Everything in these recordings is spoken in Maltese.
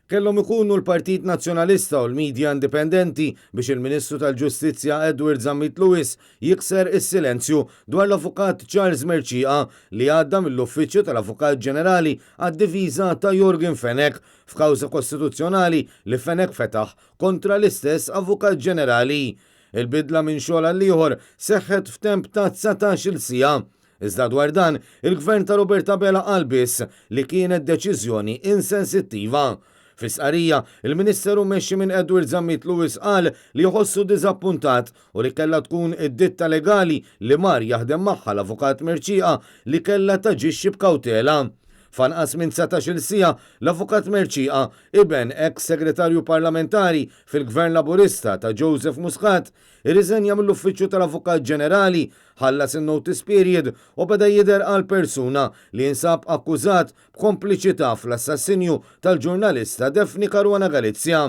Kellhom ikunu l-Partit Nazzjonalista u l-midja indipendenti biex il-Ministru tal-Ġustizzja Edward Zammit Lewis jikser is-silenzju dwar l-Avukat Charles Mercieca li għadda mill-Uffiċċju tal-Avukat Ġenerali għad-difiża ta' Yorgen Fenech f'kawża kostituzzjonali li Fenech fetaħ kontra l-istess Avukat Ġenerali. Il-bidla minn xogħol għall-ieħor seħħet f'temp ta' 19-il siegħa. Iżda dwar dan, il-Gvern ta' Robert Abela qal biss li kienet deċiżjoni insensittiva. Fi stqarrija, il-Ministeru mmexxi minn Edward Zammit Lewis qal li jħossu diżappuntat u li kellha tkun id-ditta legali li mar jaħdem magħha l-Avukat Mercieca li kellha taġixxi b'kawtela. F'anqas minn 19-il siegħa, l-Avukat Mercieca, iben eks Segretarju Parlamentari fil-Gvern Laburista ta' Joseph Muscat, irriżenja mill-Uffiċċju tal-Avukat Ġenerali, ħallas in-notice period u beda jidher għal persuna li jinsab akkużat b'kompliċità fl-assassinju tal-ġurnalista Daphne Caruana Galizia.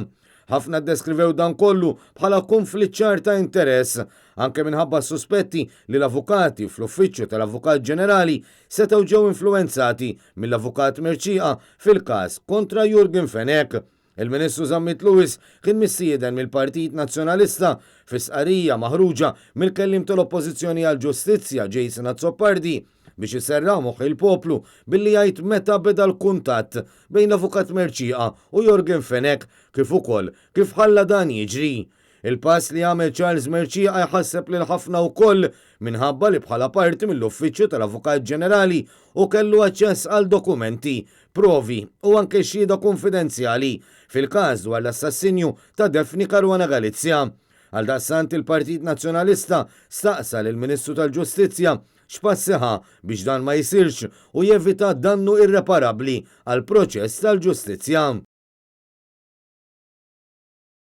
Ħafna ddeskrivew dan kollu bħala kunflitt ċar ta' interess, anke minħabba s-suspetti li l-avukati fl-Uffiċċju tal-Avukat Ġenerali setgħu ġew influwenzati mill-Avukat Mercieca fil-każ kontra Yorgen Fenech. Il-Ministru Zammit Lewis kien mistieden mill-Partit Nazzjonalista fi stqarrija maħruġa mill-Kelliem tal-Oppożizzjoni għall-Ġustizzja Jason Azzopardi biex iserraħ moħħ il-poplu billi jgħid meta beda l-kuntatt bejn l-Avukat Mercieca u Yorgen Fenech kif ukoll kif ħalla dan jiġri. Il-pass li għamel Charles Mercieca jħasseb lil ħafna wkoll minħabba li bħala parti mill-Uffiċċju tal-Avukat Ġenerali hu kellu aċċess għal dokumenti, provi u anke xhieda kunfidenzjali fil-każ dwar l-assassinju ta' Daphne Caruana Galizia. Għaldaqstant il-Partit Nazzjonalista staqsa lill-Ministru tal-Ġustizzja x'passi ħa biex dan ma jsirx u jevita dannu irreparabbli għall-proċess tal-ġustizzja.